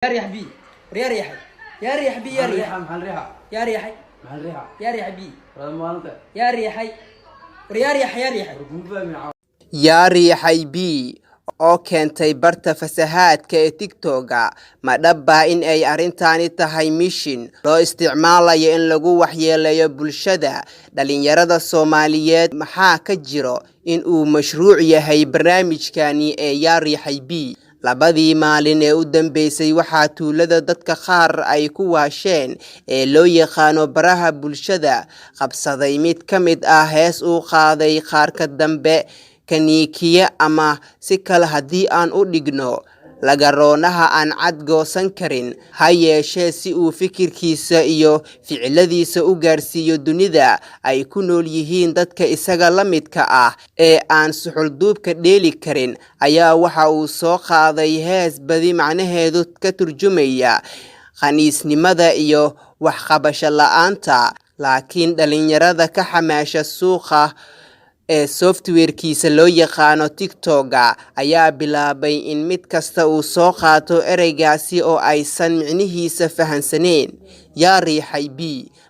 Yaa riix bi, war yaa riixay, yaa riix bi, yaa riixay. Maxaa riixa? Yaa riixay. Maxaa riixa? Yaa riixay bi. Wada maalinta. Yaa riixay, war yaa riixay, yaa riixay. War kuma fahmin caawa. Yaa riixay B oo keentay barta fasahaadka ee TikTok-ga. Ma dhab in ay arrintani tahay mishin loo isticmaalayo in lagu waxyeeleeyo bulshada dhalinyarada Soomaaliyeed? Maxaa ka jiro in uu mashruuc yahay barnaamijkani ee Yaa Riixay B? Labadii maalin ee u dambeysay waxaa tuulada dadka qaar ay ku waasheen ee loo yaqaano baraha bulshada qabsaday mid ka mid ah hees uu qaaday qaarka dambe kaniikiye, ama si kale haddii aan u dhigno, lagaroonaha aan cad goosan karin. Ha yeeshee, si uu fikirkiisa iyo ficiladiisa u gaarsiiyo dunida ay ku nool yihiin dadka isaga la midka ah ee aan suxulduubka dheeli karin, ayaa waxa uu soo qaaday hees badi macnaheedu ka turjumaya khaniisnimada iyo waxqabasho la'aanta. Laakiin dhalinyarada ka xamaasha suuqa ee software-kiisa loo yaqaano TikTok-ga ayaa bilaabay in mid kasta uu soo qaato ereygaasi oo aysan micnihiisa fahansaneyn, Yaa Riixay B.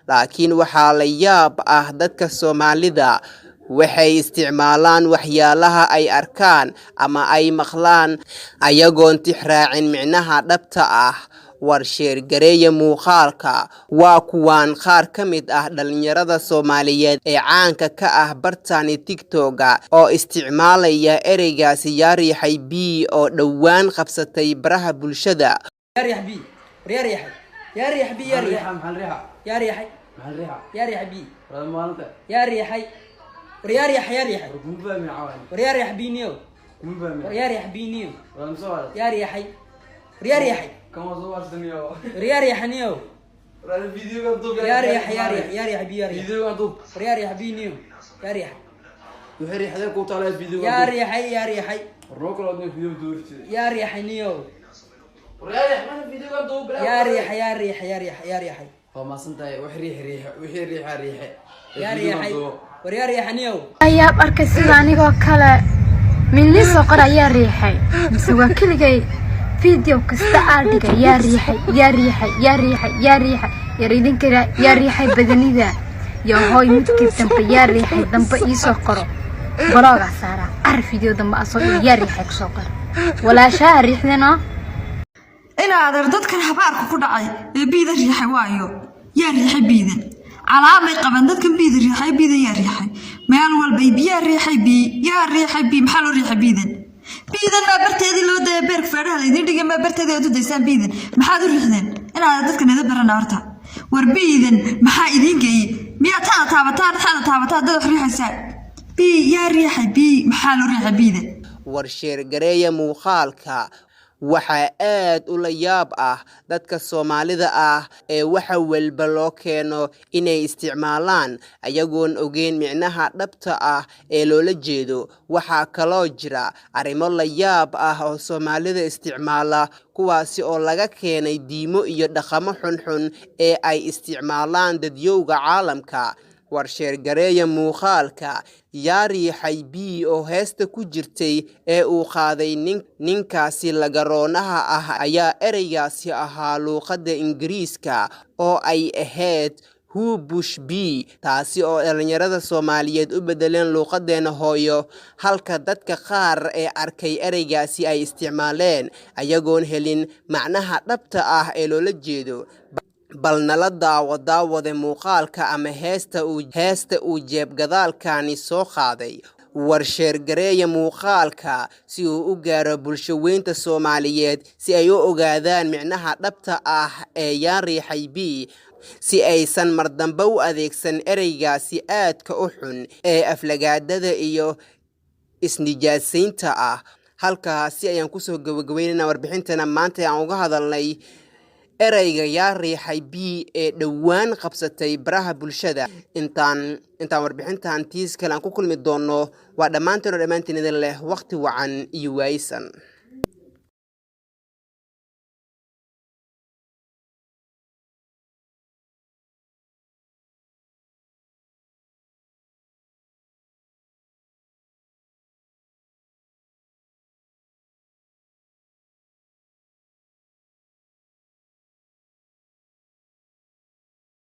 Laakiin waxaa la yaab ah, dadka Soomaalida waxay isticmaalaan waxyaalaha ay arkaan ama ay maqlaan ayagoon tixraacin micnaha dhabta ah. War share gareeya muuqaalka. Waa kuwaan qaar ka mid ah dhalinyarada Soomaaliyeed ee caanka ka ah bartani TikTok-ga oo isticmaalaya ereygaasi Yaa Riixay B oo dhowaan qabsatay baraha bulshada. Yaa riix bi, war yaa riixay, yaa riix bi, yaa Maxaa riixay. riixa? Maxaa riixa? Yaa riixay. Maxaa riixa? Yaa riixay bi. Wada maalinta. Yaa riixay, war yaa riixay, yaa riixay. War kuma fahmin caawa. War yaa riix bi niyo. Kuma fahmin. War yaa riix bi niyo. Wada masoo wada. Yaa riixay, war yaa riixay. Kan waa soo warsaniyo. War yaa riixa niyo. Wada videoga duub. Yaa riixay, yaa riix, yaa riix bi, yaa riix. Videoga duub. War yaa riix bi niyo, yaa riixay. Wixii riixday ku taalay videoga. Yaa riixay, yaa riixay. War noo kala wadnay video duurti. Yaa riixay niyo. War yaa riix mana videoga duub. Yaa riixay, yaa riixay, yaa riixay, yaa riixay. Waa maasan tahay wax riix riix wixii riixa riixe. Yaa riixay, war yaa riixay niyo. Ayaab arkay sida anigoo kale midnii soo qor ayaa riixay, mise waa keligay? Video kasta aa dhigay yaa riixay, yaa riixay, yaa riixay, yaa riixay, yar idinka yaa riixay badanida yo hooy. Midkii dambe yaa riixay dambe iisoo qoro, block-gaa saaraa. Ar video dambe aa soo dhigo yaa riixay kusoo qoro, walaashaha riixdano. Inaa adeer, dadkan habaarka ku dhacay ee biida riixay waayo. Yaa riixay biidan? Calaamay qaban dadkan biida riixay. Biidan yaa riixay? Meel walbay biyaa riixay bii, yaa riixay bii. Maxaa loo riixay biidan? Biidan maa barteedii loo daya? Beerka feedhaha laydin dhigay maa barteedii aad u daysaan? Biidan maxaad u riixdeen? Inaad dadkan ida barana horta. War biidan maxaa idiin geeyey? Miyaa taada taabataan, taada taabataan dad wax riixaysaa? Bii yaa riixay bii? Maxaa loo riixay biidan? War share gareeya muuqaalka. Waxaa aad u la yaab ah dadka Soomaalida ah ee waxa walba loo keeno inay isticmaalaan ayagoon ogeyn micnaha dhabta ah ee loola jeedo. Waxaa kaloo jira arrimo la yaab ah oo Soomaalida isticmaala, kuwaasi oo laga keenay diimo iyo dhaqamo xunxun ee ay isticmaalaan dadyowga caalamka. War share gareeya muuqaalka. Yaa Riixay B oo heesta ku jirtay ee uu qaaday ninkaasi lagaroonaha ah ayaa ereygaasi ahaa luuqadda Ingiriiska oo ay ahayd "Who push B", taasi oo dhalinyarada Soomaaliyeed u bedeleen luuqadeena hooyo, halka dadka qaar ee arkay ereygaasi ay isticmaaleen ayagoon helin macnaha dhabta ah ee loola jeedo. Bal nala daawo, daawade, muuqaalka ama heesta uu jeebgadaalkani soo qaaday. War share gareeya muuqaalka si uu u gaaro bulsho weynta Soomaaliyeed, si ay u ogaadaan micnaha dhabta ah ee Yaa Riixay B, si aysan mardambe u adeegsan ereygaasi aadka u xun ee aflagaadada iyo isnijaasaynta ah. Halkaasi ayaan kusoo gabagabeynayna warbixintana maanta aan uga hadalnay ereyga Yaa Riixay B ee dhowaan qabsatay baraha bulshada. Intaan warbixintan tiis kale aan ku kulmi doono, waa dhammaanteen oo dhammaantiin idin leh waqti wacan iyo waaysan.